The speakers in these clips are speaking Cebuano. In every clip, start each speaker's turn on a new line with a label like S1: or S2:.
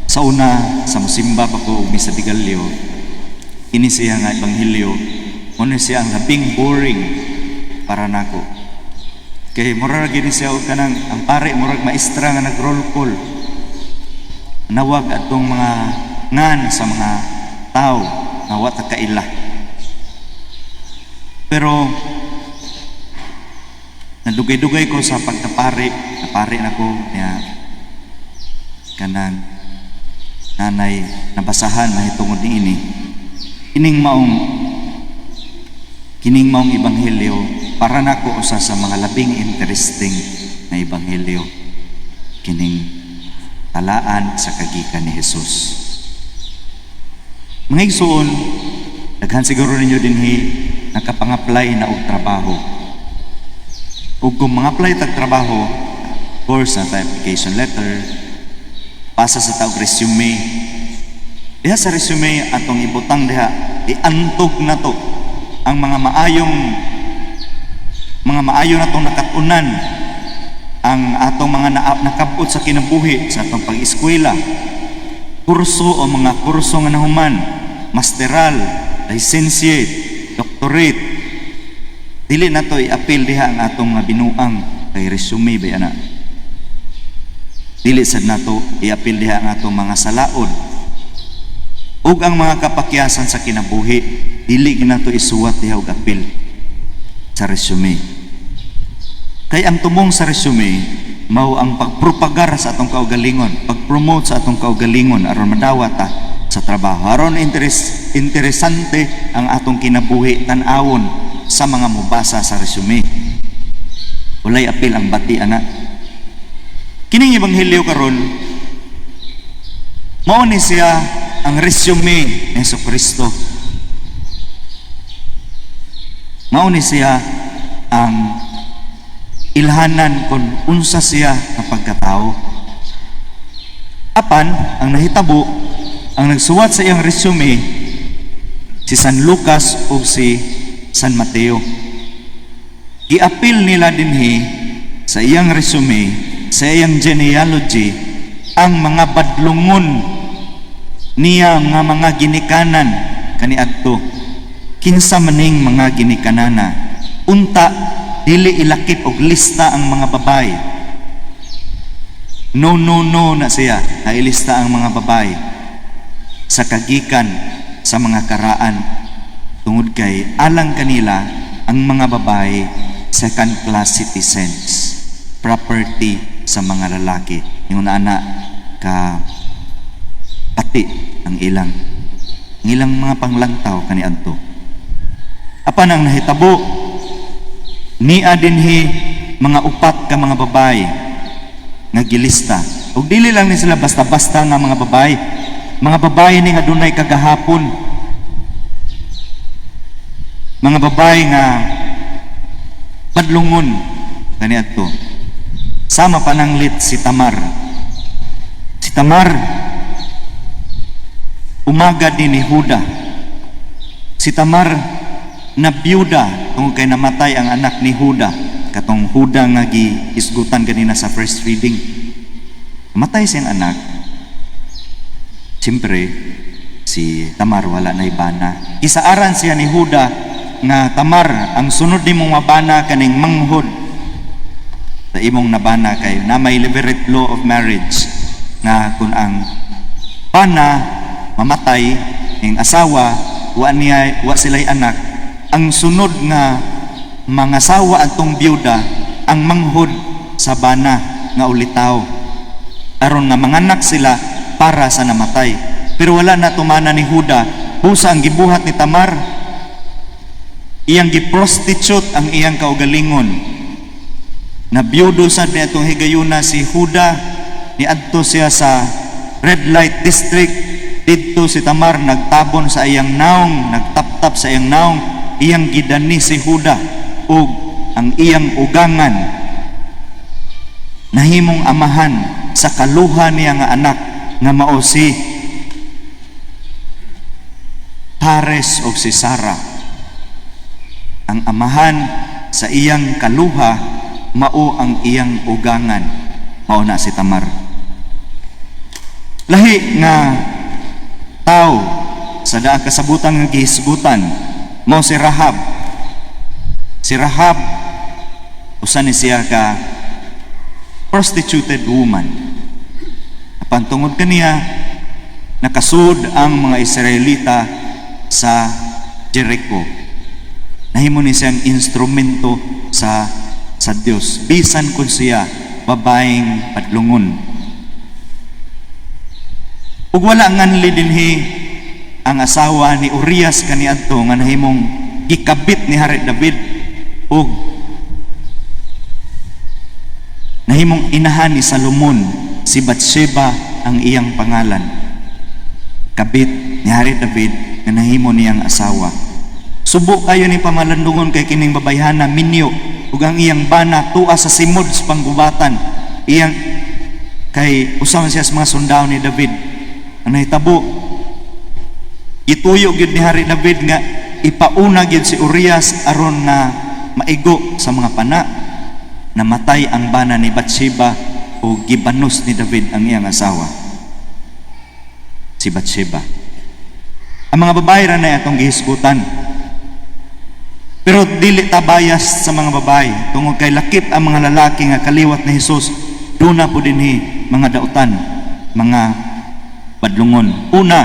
S1: Sa una, sa musimba pa ko og Misa de Gallo, ini siya nga ebanghelyo, mao siya ang labing boring para nako. Kay mura ra gini siya og kanang ang pare murag maestra nga nag-roll call. Nawag atong mga ngan sa mga tao nga wa ta kaila. Pero nadugay-dugay ko sa pagkapari, napari na ko niya, kanang nanay nabasahan mahitungod niini. Kining maong ebanghelyo para nako usa sa mga labing interesting na ebanghelyo, kining talaan sa kagikan ni Jesus. Mga igsoon, daghan siguro ninyo dinhi nakapang-apply na og trabaho. Ug kung mga-apply tag trabaho, of course, na application letter, pasa sa ta og resume. Diha sa resume, atong ibutang diha, iantog na to ang mga maayo natong nakatunan, ang atong mga nakabot sa kinabuhi sa atong pag-eskwela, kurso o mga kurso nga nahuman, masteral, licentiate, doctorate. Dili na to i-apil diha ang atong mga binuang kay resume ba ana. Dili sad nato i-apil diha ang atong mga salaod ug ang mga kapakyasan sa kinabuhi. Dili ginato isuwat diha og apil sa resume. Kay ang tumong sa resume mao ang pagpropagar sa atong kaugalingon, pag-promote sa atong kaugalingon aron madawat ta sa trabaho. Aron interesante ang atong kinabuhi tan-awon sa mga mubasa sa resume. Walay apil ang bati ana. Kining ebanghelyo karon, mao ni siya ang resume ni Hesus Kristo. Mao ni siya ang ilhanan kung unsa siya nga pagkatao. Apan, ang nahitabo, ang nagsuwat sa iyang resume, si San Lucas ug si San Mateo. Giapil nila dinhi sa iyang resume, sa iyang genealogy, ang mga badlungon niya nga mga ginikanan kaniadto. Kinsa maning mga ginikanana? Unta dili ilakip og lista ang mga babae. No, no, no na siya na ilista ang mga babae sa kagikan sa mga karaan tungod kay alang kanila ang mga babae second class citizens, property sa mga lalaki. Yung ana ka pati ang ilang mga panglantaw kaniadto. Apan ang nahitabo, nia dinhi mga upat ka mga babae nga gilista. Ug dili lang ni sila basta-basta nga mga babae. Mga babae ni nga dunay kagahapon. Mga babae nga badlungon kaniadto. Sama pananglit si Tamar. Si Tamar, umagad ni Huda. Si Tamar na biyuda tungod kay namatay ang anak ni Huda, katong Huda nga gihisgutan ganina sa first reading. Namatay siyang anak. Siyempre, si Tamar wala na bana. Gisaaran siya ni Huda nga, "Tamar, ang sunod nimong mabana kaning manghod sa imong nabana," kay na may levirate law of marriage nga kung ang bana mamatay ing asawa, wa niya, wa sila'y anak, ang sunod nga mga sawa atong biyuda ang manghod sa bana nga ulitaw aron nga manganak sila para sa namatay. Pero wala na tumana ni Huda. Busa ang gibuhat ni Tamar, iyang giprostitute ang iyang kaugalingon. Nabiyudo sad ni atong higayuna si Huda, niadto siya sa red light district. Didto si Tamar nagtabon sa iyang naong, nagtaptap sa iyang naong, iyang gidani si Huda ug ang iyang ugangan nahimong amahan sa kaluha niya nga anak nga mao si Pares og si Sara. Ang amahan sa iyang kaluha mao ang iyang ugangan. Mao na si Tamar. Lahi nga tao sa daang kasabutan nga gihisgutan mao si Rahab. Si Rahab, usa ni siya ka prostituted woman. Apan tungod kaniya, nakasud ang mga Israelita sa Jericho. Nahimo ni siyang instrumento sa Dios bisan kun siya babaeng padlungon. Ug wala nganli dinhi ang asawa ni Urias kaniadto nga nahimong gikabit ni Hari David ug nahimong inahan ni Salomon. Si Bathsheba ang iyang pangalan. Kabit ni Hari David nga nahimo niyang asawa. Subo kayo ni pamalandungon kay kining babayhana minyo ug ang iyang bana tua sa simod sa panggubatan. Iyang kay usa man siya sa mga sundao ni David. Ang nahitabo, gituyo gyud ni Hari David nga ipauna gyud si Urias aron na maigo sa mga pana. Namatay ang bana ni Bathsheba o gibanos ni David ang iyang asawa, si Bathsheba. Ang mga babae ra na atong gihisgutan. Pero dili ta bias sa mga babae tungod kay lakip ang mga lalaki nga kaliwat ni Jesus, duna po dinhi mga dautan, mga badlungon. Una,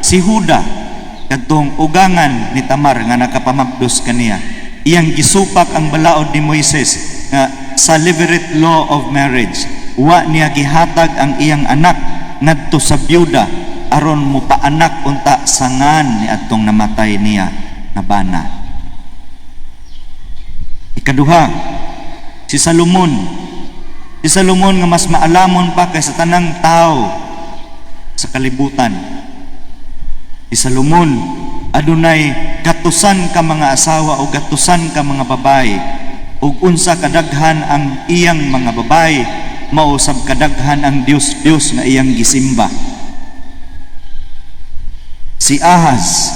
S1: si Huda, kadtong ugangan ni Tamar nga nakapamabdos kaniya. Iyang gisupak ang balaod ni Moises nga sa levirate law of marriage. Wa niya gihatag ang iyang anak ngadto sa byuda aron mopaanak unta sangan ni adtong namatay niya nga bana. Ikaduha, si Salomon. Si Salomon nga mas maalamon pa kaysa tanang tao sa kalibutan. Si Salomon adunay gatusan ka mga asawa o gatusan ka mga babae, ug unsa kadaghan ang iyang mga babae, mao sab kadaghan ang Dios-Dios nga iyang gisimba. Si Ahaz.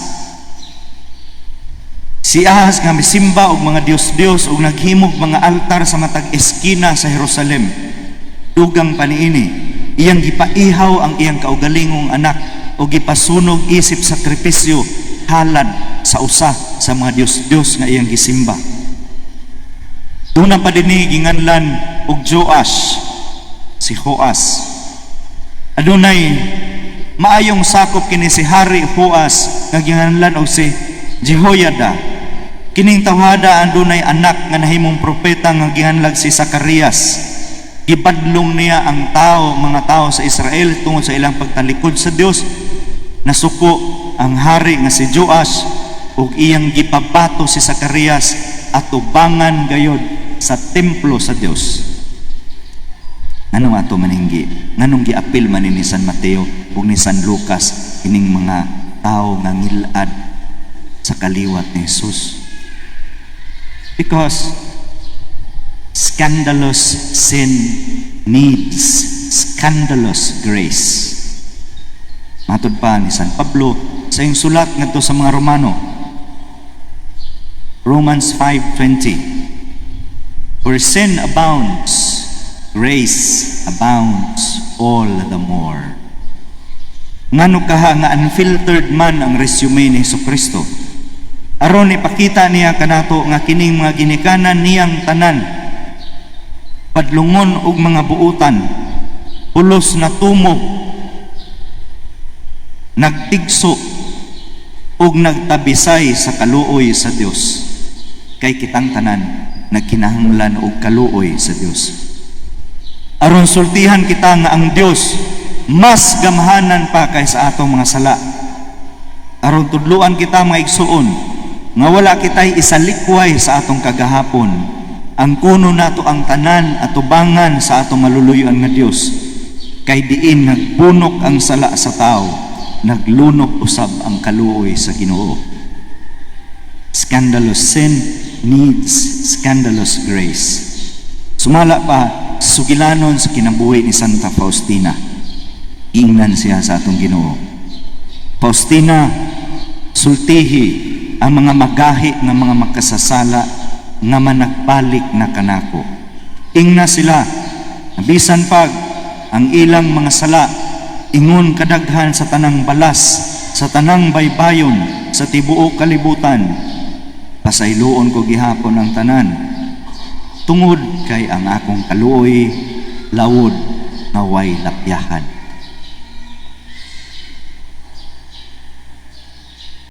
S1: Si Ahaz nga misimba og mga Dios-Dios ug naghimog mga altar sa matag eskina sa Jerusalem. Dugang pa niini, iyang gipaihaw ang iyang kaugalingong anak o gipasunog isip sakripisyo, halad sa usa sa mga Dios-Dios nga iyang gisimba. Duna pa dinhi ginganlan og Joash, si Joas. Adunay maayong sakop kini si Hari Joas nga ginganlan og si Jehoiada. Kining tawhana adunay anak nga nahimong propeta nga ginganlag si Zacarias. Gibadlong niya ang tao, mga tao sa Israel tungod sa ilang pagtalikod sa Dios. Nasuko ang hari nga si Joash ug iyang gipabato si Zacarias atubangan gayod sa templo sa Dios. Nganong ato maninggi? Nganong giapil man ni San Mateo ug ni San Lucas ining mga tao nga ngilad sa kaliwat ni Jesus? Because scandalous sin needs scandalous grace. Matod pa ni San Pablo sa iyang sulat ngadto sa mga Romano, Romans 5:20, "Where sin abounds, grace abounds all the more." Ngano kaha nga unfiltered man ang resume ni Hesus Kristo? Aron ipakita niya kanato nga kining mga ginikanan niyang tanan, padlungon og mga buutan, pulos na tumo, nagtigso ug nagtabisay sa kaluoy sa Dios. Kay kitang tanan nagkinahanglan og kaluoy sa Dios. Aron sultihan kita nga ang Dios mas gamhanan pa kaysa atong mga sala. Aron tudluan kita, mga igsuon, nga wala kitay isalikway sa atong kagahapon. Ang kuno nato ang tanan atubangan sa atong maluluyan nga Dios. Kay diin nagbunok ang sala sa tao, naglunok usab ang kaluoy sa Ginoo. Scandalous sin needs scandalous grace. Sumala pa sugilanon sa kinabuhi ni Santa Faustina. Ingnan siya sa atong Ginoo, "Faustina, sultihi ang mga magahi nga mga makasasala nga managbalik na kanako. Ingna sila, bisan pag ang ilang mga sala Ingon kadaghan sa tanang balas, sa tanang baybayon, sa tibuok kalibutan, pasayloon ko gihapon ang tanan. Tungod kay ang akong kaluoy lawod nga way lapyahan.